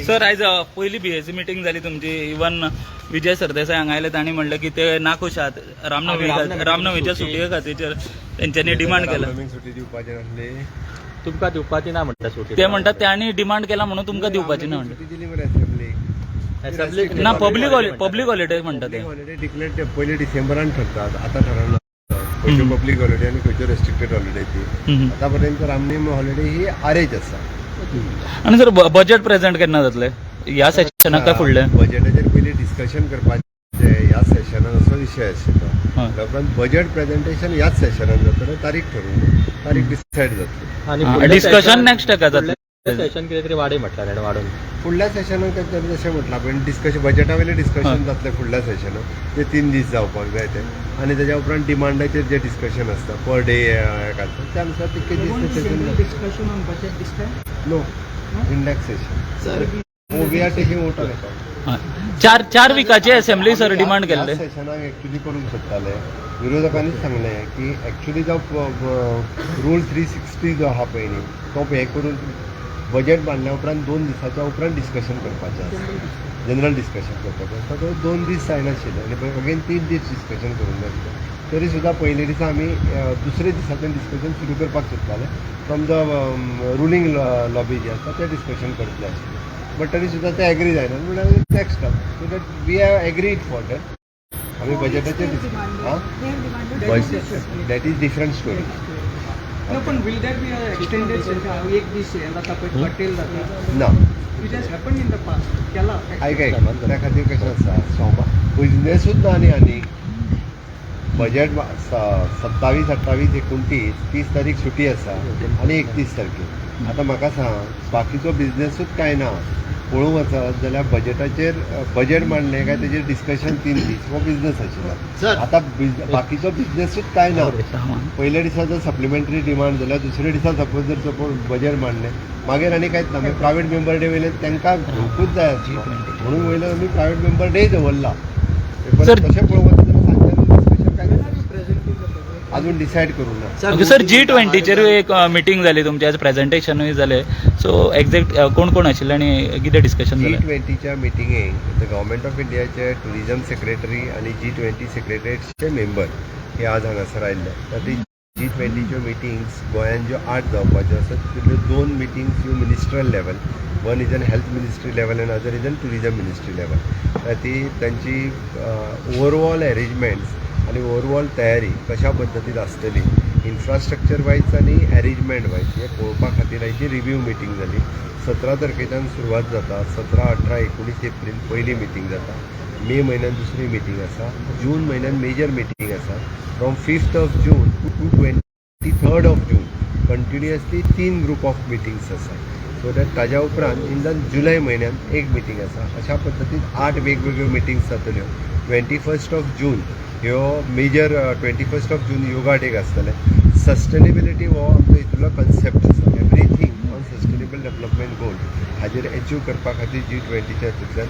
Sir, आयज पयली BAC meeting जाली तुमची. इवन विजय सरदेसाय हांगा आयले, तांणी म्हणलें की ते नाखुश आहात रामनवमी रामनवमीच्या सुटये खातीर. तेंच्यांनी डिमांड केला. रामनवमीक सुटी दिवपाची नासली. तुमकां दिवपाची ना म्हणटा सुटी. ते म्हणटात तांणी डिमांड केला म्हणून तुमकां दिवपाची ना म्हणटा. सुटी दिली मरे असेंब्लीक. असेंब्लीक. ना, पब्लीक पब्लीक हॉलिडे म्हणटा ते. पब्लीक हॉलिडे डिक्लेअर पयले डिसेंबरान ठरतात, आतां ठरना खंयच्यो पब्लीक हॉलिडे आनी खंयच्यो रेस्ट्रिक्टेड हॉलिडे ती. आतां पर्यंत रामनवमी हॉलिडे ही आरेच आसा. आनी सर, बजेट प्रेझेंट केन्ना जातले? ह्या सेशनाक काय फुडले? बजेटाचेर पयलीं डिस्कशन करपाचें ह्या सेशनान असो विशय आशिल्लो. त्या उपरांत बजेट प्रेझेंटेशन ह्याच सेशनान जातलें. तारीख ठरोवंक, तारीख डिसायड जातली. आनी डिस्कशन नेक्स्ट हेका जातलें. सेशन कितें तरी वाडय म्हटल्यार ताणें वाडोवन. फुडल्या सेशनाक तांच्यांनी जशें म्हटलां पळय, डिस्कशन, बजेटा वयलें डिस्कशन जातलें फुडल्या सेशनाक. ते 3 दीस जावपाक जाय ते. आनी तेज्या उपरांत डिमांडाचेर जे डिस्कशन आसता पर डे घालता, त्या अनुसार तितके दीस ते session. Discussion on budget this time? No, in next session. We are taking vote on account. चार चार विकाची असेंब्ली सर डिमांड केल्ले. सेशनाक एक्चुली करूंक सोदताले. विरोधकांनीच सांगलें की एक्चुली जो रूल 360 जो आहा पळय न्ही, तो हें करून बजेट मांडल्या उपरांत 2 दिसाच्या उपरांत डिस्कशन करपाचें आसता, जनरल डिस्कशन करपाचें आसता. तो 2 दीस जायनाशिल्ले आनी अगेन 3 दीस डिस्कशन करूंक जाय आसलें. तरी सुद्दां पयले दिसा आमी दुसरे दिसाच्यान डिस्कशन सुरू करपाक सोदताले. फ्रॉम the ruling lobby जी आसा ते डिस्कशन करतले आशिल्ले, बट तरी सुद्दां ते एग्री जायना म्हणल्यार next, so that we have agreed for that. आमी बजेटाचेर, हां, that is different story. No, पण will there be a extended session? एक दीस हें जाता पळय, कटेल जाता. ना. Which has happened in the past. केला. आयक आयक, त्या खातीर कशें आसा, सोमार बिजनेसूच ना. आनी आनी बजेट 27, 28, 29, 30 तारीख सुटी आसा आनी 31 तारखेर. आतां म्हाका सांग, बाकीचो बिजनेसूच कांय ना. पळोवंक वचत जाल्यार बजेटाचेर, बजेट मांडलें काय तेजेर डिस्कशन 3 दीस, हो बिजनेस आशिल्लो. आतां बाकीचो बिजनेसूच कांय ना. पयल्या दिसा जर सप्लिमेंटरी डिमांड जाल्यार दुसऱ्या दिसा सपोज जर सपोज बजेट मांडलें, मागीर आनी कांयच ना. मागीर प्रायवेट मेंबर डे वयले तांकां घेवकूच जाय आसलो म्हणून वयल्यान आमी प्रायवेट मेंबर डे दवरला. पण तशें पळोवंक वचत जाल्यार सांजच्यान डिस्कशन कांय अजून डिसायड करूंक ना. ओके सर, जी 20चेरूय एक मिटींग जाली तुमची आज, प्रेझेंटेशनूय जालें. सो एक्झॅक्ट कोण कोण आशिल्ले आनी कितें डिस्कशन जी जालें? ट्वेंटीच्या मिटिंगेक the government of इंडियाचे टुरिजम सेक्रेटरी आनी जी 20 सेक्रेटरीचे मेंबर हे आज हांगासर आयिल्ले. तर ती जी 20च्यो मिटिंग्स गोंयान ज्यो आठ जावपाच्यो आसात, तितल्यो दोन मिटिंग्स ह्यो ministerial level, one is an health ministry level and other is an tourism ministry level. तर ती तांची ओवरऑल अरेंजमेंट्स आनी ओवरऑल तयारी कशा पद्दतीन आसतली, इन्फ्रास्ट्रक्चर वायज आनी अरेंजमेंट वायज, हें पळोवपा खातीर आयची रिव्यू मिटींग जाली. 17 तारखेच्यान सुरवात जाता. 17, 18, 19 एप्रील पयली मिटींग जाता. मे म्हयन्यान दुसरी मिटींग आसा. जून म्हयन्यान मेजर मिटींग आसा. From 5th of June to 23rd of June continuously तीन ग्रुप ऑफ मिटिंग्स आसा. सो that ताज्या उपरांत इन the जुलय म्हयन्यान एक मिटींग आसा. अशा पद्दतीन आठ वेगवेगळ्यो मिटिंग्स जातल्यो. 21st of June ह्यो major, 21st of June yoga day आसतलें. सस्टेनेबिलिटी हो आमचो हितूंतलो कन्सेप्ट आसा. Everything on sustainable development goal हाजेर एचीव करपा खातीर जी 20च्या हातूंतल्यान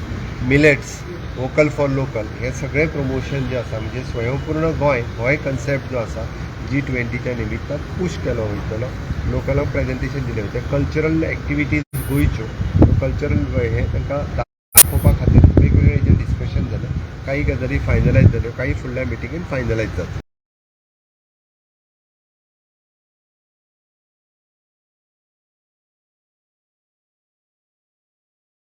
मिलेट्स, वोकल फॉर लोकल हें सगळें प्रमोशन जें आसा, म्हणजे स्वयंपूर्ण गोंय होय कन्सेप्ट जो आसा, जी 20च्या निमित्तान पूश केलो वयतलो. लोकलांक प्रेजेंटेशन दिलें वयता. कल्चरल एक्टिविटीज गोंयच्यो, कल्चरल हें तांकां दाखोवपा खातीर वेगवेगळे जे डिस्कशन जालें. काही गजाली फायनलायज जाल्यो, काही फुडल्या मिटिंगेन फायनलायज जातल्यो.